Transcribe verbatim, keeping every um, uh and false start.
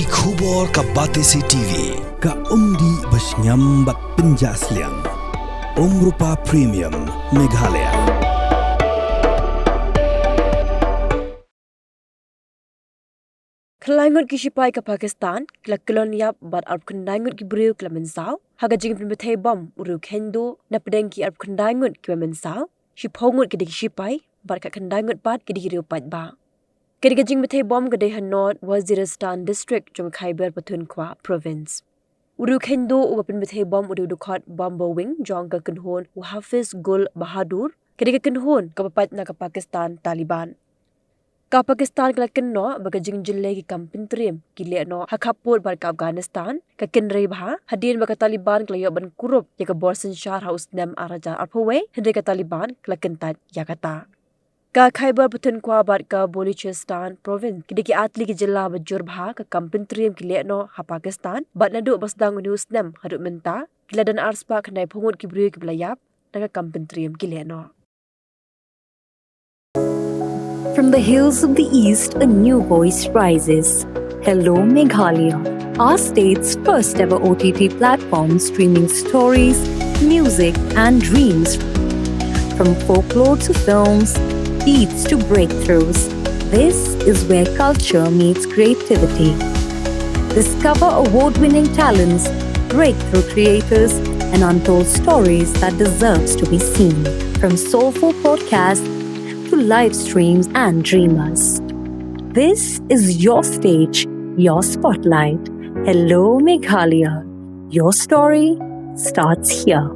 Ki khubor ka Batesi T V, ka umdih ba shngiam bad pynjah sliang. Umrupa Premium, Meghalaya. Khyndai ngut ki shipai ka Pakistan ki la kyllon ïap bad arphew khyndai ngut ki briew ki la mynsaw ha ka jingpynbthei bom u riew kheiñ duh na pdeng ki arphew khyndai ngut kiba mynsaw. Shiphew ngut ki dei ki shipai bad khatkhyndai ngut pat ki dei ki riew paidbah. Ka dei ka jingbthei bom ka dei ha North Waziristan District jong Khyber Pakhtunkhwa Province. U riew kheiñ duh uba pynbthei bom u dei u dkhot bom ba wing jong ka kynhun u Hafiz Gul Bahadur. Ka dei ka kynhun kaba pait na ka Pakistan Taliban. Ka Pakistan ka la kynnoh ba ka jingjyllei ki kam pyntriem ki lehnoh ha khappud bad ka Afghanistan ka kynrei bha hadien ba ka Taliban ka la ïoh ban kurup ïa ka bor synshar ha u snem ar hajar arphew wei, hynrei ka Taliban ka la kyntait ïa kata. Ka Khyber Pakhtunkhwa bad ka Baluchistan Province ki dei ki artylli ki jylla ba jur bha ka kam pyntriem ki lehnoh ha Pakistan, bad naduh ba sdang une u snem haduh mynta ki la don arspah khyndaiphew ngut ki briew kiba la ïap na ka kam pyntriem ki lehnoh. From the hills of the East, a new voice rises. Hello, Meghalaya, our state's first ever O T T platform streaming stories, music, and dreams. From folklore to films, beats to breakthroughs, this is where culture meets creativity. Discover award winning talents, breakthrough creators, and untold stories that deserves to be seen. From soulful podcasts to live streams and dreamers. This is your stage, your spotlight. Hello, Meghalaya. Your story starts here.